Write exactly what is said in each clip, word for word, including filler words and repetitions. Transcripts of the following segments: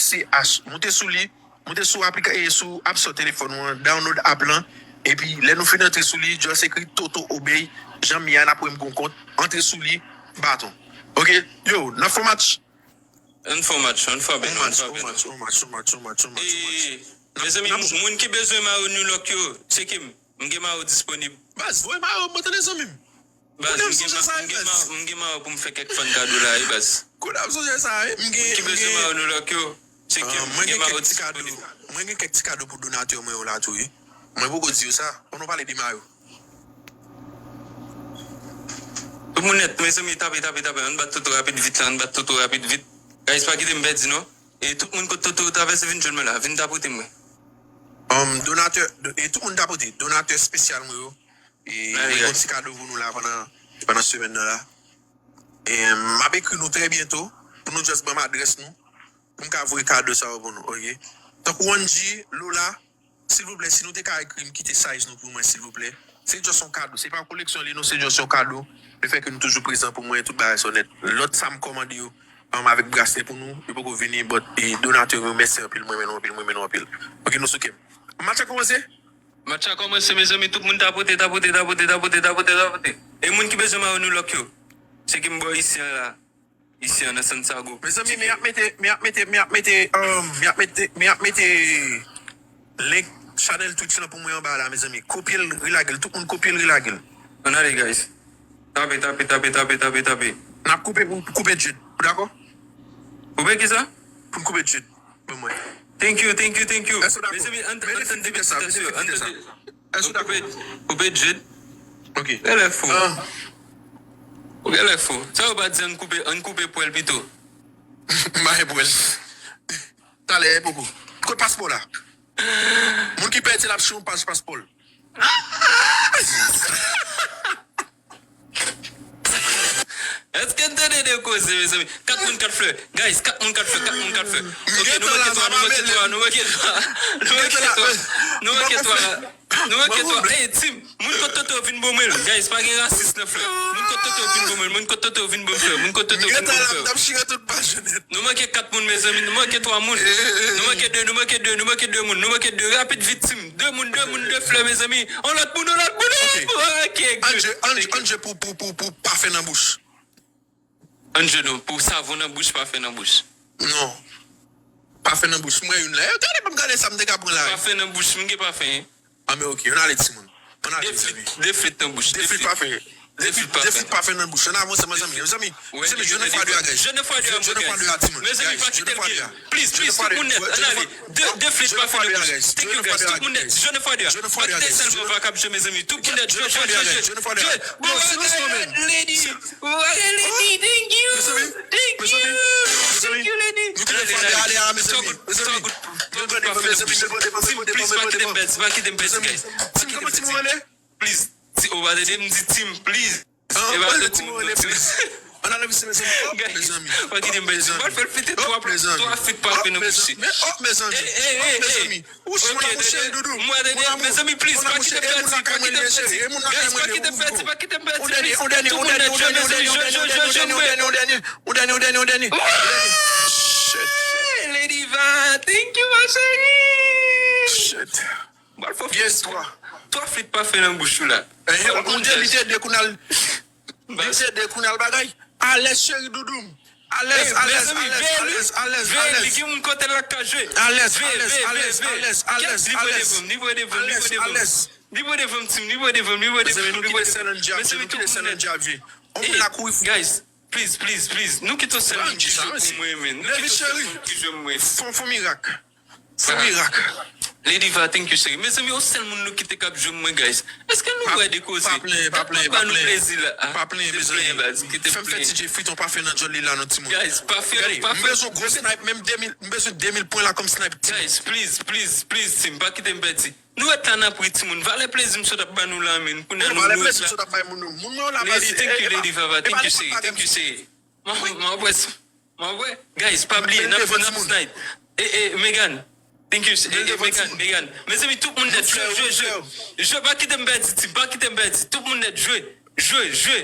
C H. Moute sou li, moute sou aplika-, e sou App Store telefòn ou an, download app lan. Epi, lè nou fin antre sou li, just ekri Toto Obey, jan m ye a, n ap wè m gon kont, antre sou li, baton. Ok, yo, n ap fè yon match. Ann fè yon match, ann fè bèl, ann fè bèl. On match, on match, on match, on match, on match, on match. E, mezanmi, moun ki bezwen mayo New Look yo, tcheke m. M gen mayo disponib. Baz, voye mayo, mwen tande zanmi m. Baz, m gen ma-, m gen ma-, m gen mayo pou m fè kèk fan kado la, wi, baz. Kounye a m sonje sa, wi. M gen, ki bezwen mayo New Look yo, tcheke m. M gen mayo disponib. Mwen gen kèk ti kado pou donatè mwen yo la tou, wi. Mwen poko di yo sa. Fò nou pale de mayo. Tout moun nèt, mezanmi, tape, tape, tape. Ann bat Toto rapid vit la, ann bat Toto rapid vit. Guys, pa kite m pèdi, non. E tout moun kot Toto travèse vin jwenn mwen la, vin tapote mwen. Um, donatè, do-, e tout moun tapote. Donatè espesyal mwen yo. E mwen gen yon ti kado pou nou la pandan, pandan semèn nan la. E m ap ekri nou trè byento pou nou just ban m adrès nou. Pou m ka voye kado sa yo pou nou, ok? Tankou Angie, Lola, silvouplè, si nou te ka ekri m, kite size nou pou mwen, silvouplè. Se just yon kado. Se pa koleksyon li, non, se just yon kado. Le fè ke nou toujou prezan pou mwen, tout bagay sa nèt. Lòt sa m kòmande yo, um, avèk braslè pou nou, yo poko vini, but, e, donatè yo, mèsi anpil, mwen renmen nou anpil, mwen renmen nou anpil. Ok, nou sou kè m. Match la kòmanse? Match la kòmanse, mezanmi, tout moun tapote, tapote, tapote, tapote, tapote, tapote. E moun ki bezwen mayo New Look yo, se ki m bò isi an la. Isi an nan Santiago. Mezanmi, men y ap mete, men y ap mete, men y ap mete, um, men y ap mete, men y ap mete link channel Twitch lan pou mwen anba la, mezanmi. Kopye l, relage l. Tout moun kopye l, relage l. Ann ale, guys. Tape, tape, tape, tape, tape, tape. N ap koupe pou koupe Jade. Ou dakò? Koupe kisa? Pou n koupe Jade. Ban mwen. Thank you, thank you, thank you. Mezanmi, ann, ann tann de felisitasyon. Ann tann de. Èske w dakò? Koupe, koupe Jade. Ok. Ou genlè fou. Ah. Ou genlè fou. Sa yo pa di ann koupe, ann koupe pwèl pito. M pa gen pwèl. Talè, poko. Kot paspò la? Moun ki pèdi l ap chou paj paspò l. Èske n tande de koze, mezanmi? Kat moun, kat flè. Guys, kat moun, kat flè, kat moun, kat flè. Ok, nou manke twa, nou manke twa, nou manke twa. Nou manke twa, nou manke twa. Nou manke twa. Ey, team, moun kot Toto vin ban mwen l. Guys, pa gen rasis nan flè. Moun kot Toto vin ban mwen l. Moun kot Toto vin ban m flè. Moun kot Toto vin ban m flè. Nou manke kat moun, mezanmi. Nou manke twa moun. Nou manke de, nou manke de, nou manke de moun. Nou manke de. Rapid, vit, team. De moun, de moun, de flè, mezanmi. On lòt moun, on lòt moun. Ok, good. Ann jwe, ann jwe pou, pou, pou, pou pafen nan bouch. Ann jwe non, pou savon nan bouch, pafen nan bouch. Non. Pafen nan bouch, mwen youn la. Yo, gade, pa m gade sa m te ka pran la. Pafen nan bouch, m gen pafen. Ah, men ok, ann ale, timoun. Ann ale, mezanmi. De flit nan bouch. De flit pafen. De flit pafen nan bouch. Ann avanse, mezanmi. Mezanmi, mezanmi, je ne fwa de a, guys. Je ne fwa de a, mezanmi. Mezanmi, pa kite l gen. Please, please, tout moun nèt, ann ale. De, de flit pafen nan bouch. Thank you, guys. Tout moun nèt, je ne fwa de a. Pa kite sèlman va k ap jwe, mezanmi. Tout moun nèt, jwe, jwe, jwe, jwe. Bon, lady. Thank you. Thank you, lady. Twa goud, twa goud, twa goud pafen nan bouch. Team, please, pa kite m pèdi, pa kite m pèdi, guys. Pa kite m pèdi. Please. Ti, ou pa tande m di team, please. E pa tande team, non, team. Guys, pa kite m pèdi. M pral fè l pete twa, twa flit pafen nan bouch. Ey, ey, ey, ey. Ok, tande. Mwen, tande. Mezanmi, please, pa kite m pèdi, pa kite m pèdi. Guys, pa kite m pèdi, pa kite m pèdi, please. Tout moun nèt, jwe, jwe, jwe, jwe, jwe, jwe, jwe. Lady Va, thank you, ma chérie. Shit. Mwen fè twa. Twa flit pafen nan bouch ou la. Eh, on dirait li te de kounal. Li te de kounal bagay. Alèz, cheri doudou m. Alèz, alèz, alèz, alèz, alèz, alèz. Li gen moun kote l la ka jwe. Alèz, alèz, alèz, alèz, alèz. Li pran devan m, li pran devan m, li pran devan m. Li pran devan m, team, li pran devan m, li pran devan m. Mezanmi, nou kite sèl an djab, nou kite sèl an djab jwe. On moun la kouri. Guys, please, please, please. Nou kite yon sèl moun ki jwe pou mwen, men. Nou kite yon sèl moun ki jwe pou mwen. Fon, fon mirak. Fon mirak. Lady Va, thank you, cheri. Mezanmi, yon sèl moun nou kite k ap jwe mwen, guys. Èske nou wè de koze? Pa plenyen, pa plenyen, pa plenyen. Pa plenyen, mezanmi. Fè m fè ti Jeffrey ton pafen nan djòl li la, non, timoun. Guys, pafen, pafen. M bezwen gwo snipe, menm de mil, m bezwen de mil pwen la kòm snipe, timoun. Guys, please, please, please, team, pa kite m pèdi. Nou ret la nan pri, timoun. Valè plezi m sot ap ba nou la, men. Kounye a nou, nou ret la. Valè plezi m sot ap bay moun yo. Moun mwen yo la, baz. Lady, thank you, Lady Vava. Thank you, cheri. Thank you, cheri. Mwen, mwen, mwen, mwen, guys, pa bliye, n ap, n ap snipe. E, e, Megan. Thank you, e, e, Megan, Megan. Mezanmi, tout moun nèt, jwe, jwe, jwe. Jwe, pa kite m pèdi, team, pa kite m pèdi. Tout moun nèt, jwe, jwe, jwe.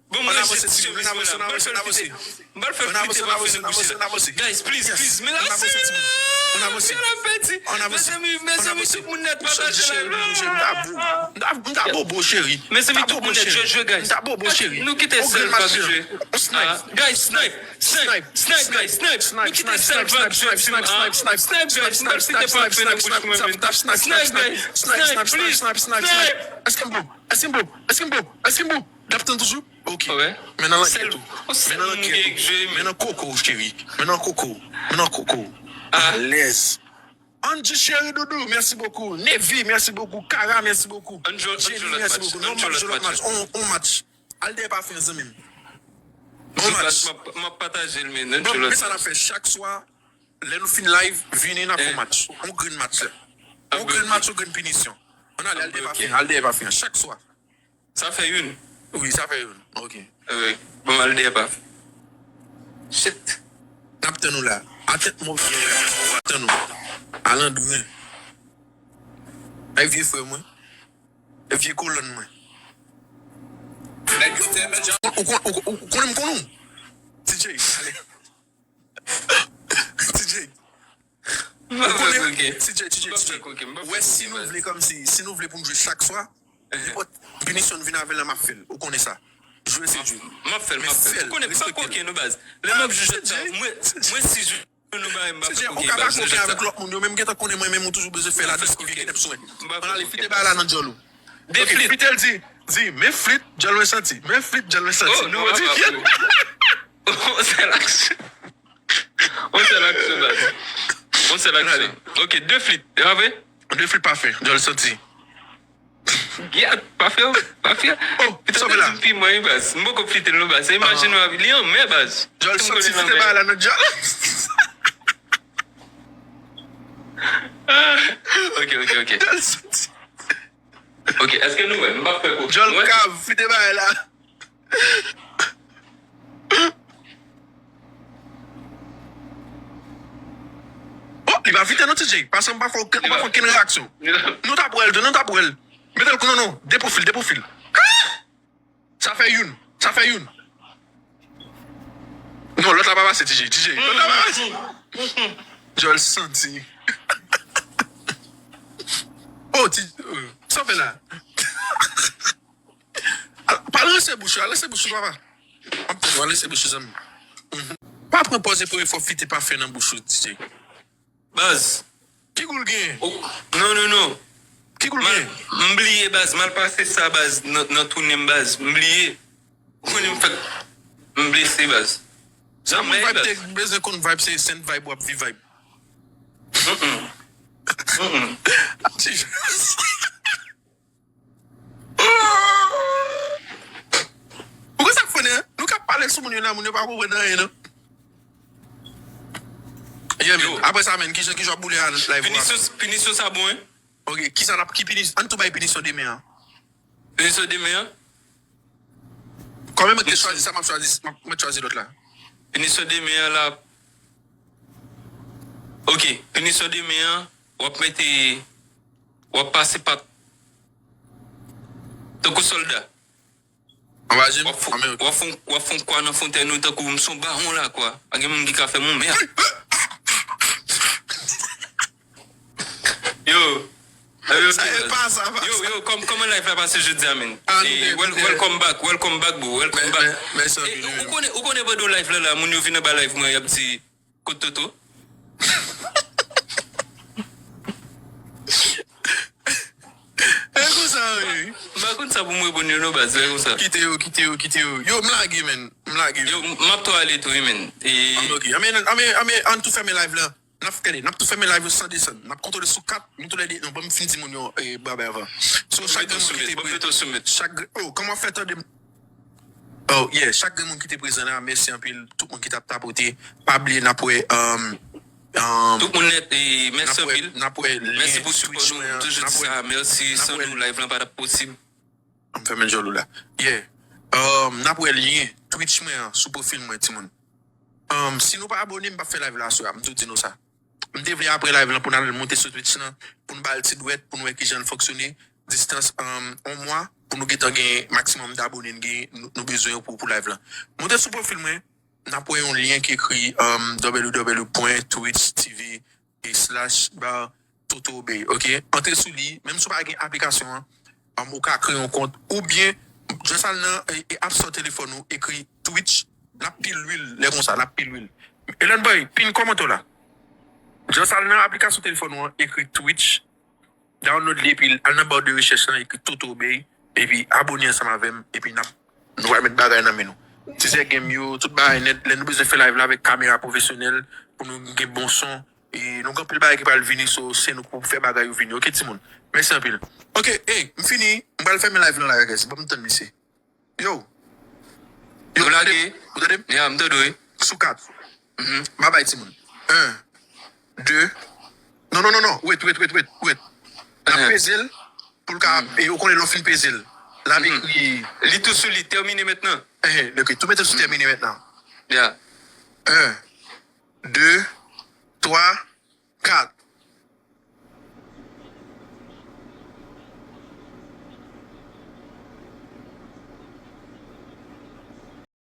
Bon, mwen, jwe, jwe, jwe, jwe la. M pral fè l pete, m pral fè l pete, m pral fè l pete. Guys, please, please, men la, Yo, n ap pèdi. Mezanmi, mezanmi, tout moun nèt pataje live la. M ta bobo, cheri. Mezanmi, tout moun nèt jwe, jwe, guys. M ta bobo, cheri. Nou kite Selva jwe. Guys, snipe, snipe, snipe, guys, snipe. Nou kite Selva jwe, snipe, guys, m pa kite pa fè nan bouch mwen, men. Snipe, guys, snipe, please, snipe. Èske m bon? Èske m bon? Èske m bon? Èske m bon? N ap tann toujou? Ok. Men nan lankèt ou. Men nan lankèt ou. Men nan koko w, cheri. Men nan koko w. Men nan koko w. Alèz. Angie, cheri doudou, merci beaucoup. Nevi, merci beaucoup. Kara, merci beaucoup. Jenny, merci beaucoup. Non, m ap jwe lòt match. On match. Al dèyè pa fen, zanmi m. On match. M ap pataje l, men. Bon, men sa n ap fè chak swa. Lè nou fin live, vini n ap fè on match. On grenn match. On grenn match, on grenn pinisyon. Ann ale, al dèyè pa fen, al dèyè pa fen. Chak swa. Sa fè youn. Wi, sa fè youn. Ok. Wi. Bon, al dèyè pa. Shit. N ap tann ou la. Atèt mò vye la. W ap tann ou. Alandren. Ay vye frè mwen. Vye kolòn mwen. Ou konnen m konnen ou. T J. Ale. T J. Ou konnen, T J, T J, T J. Ou wè, si nou vle kòmsi, si nou vle pou m jwe chak swa, nenpòt pinisyon n vin avè l la, m ap fè l. Ou konnen sa. Jwe se jwe. M ap fè l, m ap fè l. Ou konnen m pa koken non baz. Lè m ap jwe jwèt sa, mwen, mwen si jwe nou ba m, m pa fè koken baz. T J, ou ka pa koken avèk lòt moun yo, men m gentan konnen mwen menm ou toujou bezwen fè la, diski vye kenèp sou mwen. Ann ale, fite bagay la nan djòl ou. De flit. Fite l di, di, men flit, djòl mwen santi. Men flit, djòl mwen santi. Oh, nou di flit. On sèl aksyon. On sèl aksyon, baz. On sèl aksyon. Ok, de flit. E pa vre? De flit pa fè. Djòl santi. Yeah, pa fè, pa fè. Oh, pita sa fè la. Pi mwen, baz. M poko flite l non, baz. Imajine w, li anmè, baz. Djòl santi, fite bagay la nan djòl. Ok, ok, ok. Djòl santi. Ok, èske nou wè? M p ap fè koken. Djòl kav, fite bagay la. Oh, li pa fite non, T J. Paske m pa fè okenn, m pa fè okenn reyaksyon. Nou t ap wè l tou, nou t ap wè l. Mete l kou non, non. De pwofil, de pwofil. Sa fè youn. Sa fè youn. Non, lòt la pa pase, T J. T J, lòt la pa pase. Djòl santi. Oh, T J, sa fè la. Pa ranse bouch ou, ranse bouch ou, papa. M ap tande, ranse bouch ou, zanmi. Pa pran pòz e premye fwa w fite pa fè nan bouch ou, T J. Baz. Ki gou l genyen? Non, non, non. Ki gou l genyen? M bliye, baz. Mal pase sa, baz. Nan, nan tounen m, baz. M bliye. Ou konnen m fèk. M blese, baz. Sa mwen vibe te bezwen konn vibe, se sèn vibe w ap viv vibe. Mm-mm. Mm-mm. Ti jaz. Ou konn sa k funny, hein? Nou ka pale sou moun yo la, moun yo pa konprann anyen, non. Yeah, man. Apre sa, man, kijan, kijan w ap boule a live ou a? Pinisyon, pinisyon sa bon, hein? Ok, kisa n ap, ki pinisyon? Ann tou bay pinisyon demen an. Pinisyon demen an? Kòman mwen te chwazi sa, m ap chwazi, m ap, mwen chwazi lòt la. Pinisyon demen an la. Ok, pinisyon demen an, w ap mete, w ap pase pa tankou sòlda. Anba je m? W ap fon, w ap fon, w ap fon kwa nan fontèn ou tankou m son bawon la kwa. Pa gen moun ki ka fè m yon mèd. Yo. Sa e pa sa, pa sa. Yo, yo, kòm, kòman live la pase jodi a, men? Welcome back, welcome back, bro, welcome back. Ou konnen, ou konnen pandan live la, la, moun yo vin anba live mwen, y ap di, Kot Toto? E konsa, wi. M pa konn sa pou m reponn yo, non, baz, e konsa. Kite yo, kite yo, kite yo. Yo, m lage, men. M lage. Yo, m ap tou ale tou, wi, men. E... Ok. Anben, anben, anben, ann tou fèmen live la. N ap gade, n ap tou fèmen live yo san desann. N ap kontwole sou kat, nou tou lè de, non, ban m fin di moun yo, e, babay avan. So, chak grenn moun ki te pre-, chak grenn, oh, kòman w ap fè tande m? Oh, yeah, chak grenn moun ki te prezan la, mèsi anpil. Tout moun ki t ap tapote, pa bliye n ap wè, um, um, tout moun nèt, e, mèsi anpil. N ap wè lyen Twitch mwen an, n ap wè, n ap wè. Mèsi pou sipò nou, nou toujou di sa, mèsi, san nou, live lan pa t ap posib. An m fèmen djòl ou la. Yeah. Um, n ap wè lyen Twitch mwen an sou pwofil mwen, timoun. Um, si nou pa abone, m p ap fè live la aswè a. M tou di nou sa. M te vle apre live lan pou n al monte sou Twitch lan, pou n ba l ti dwèt, pou n wè kijan l fonksyone. Distans, um, on mwa, pou nou gentan gen maksimòm dabone n gen, nou, nou bezwen yo pou, pou live lan. Monte sou pwofil mwen, n ap wè yon lyen ki ekri, um, W W W pwen twitch T V. E slash bar Toto Obey, ok? Antre sou li, menm si w pa gen aplikasyon an, um, ou ka kreye yon kont, oubyen just al nan e, e App Store telefòn ou, ekri Twitch, l ap pil lwil, lè konsa, l ap pil lwil. Elon Boy, pin kòmantè w la. Just al nan aplikasyon telefòn ou an, ekri Twitch, download li, epi al nan bar de rechèch lan, ekri Toto Obey, epi abone ansanm avè m, epi n ap, nou va met bagay nan men nou. Ti zè game yo, tout bagay nèt, lè nou bezwen fè live la avèk kamera pwofesyonèl, pou nou gen bon son, e nou gen anpil bagay ki pral vini, so se nou k pou fè bagay yo vini, ok, timoun? Mèsi anpil. Ok, ey, m fini, m pral fèmen live lan la, guys, ban m tann misye. Yo. Yo, Nou lage. Ou tande m? Ya, m tande w, wi. Sou kat. Babay, timoun. Un, de. Non, non, non, non. Wait, wait, wait, wait, wait. N ap Mhm. peze l pou l ka. E ou konnen lè w fin peze l. L ap Mhm. ekri. Li tou sou li, termine maintenant. Eh, ok, tou mete l sou termine maintenant. Ya. Un, de, twa, kat.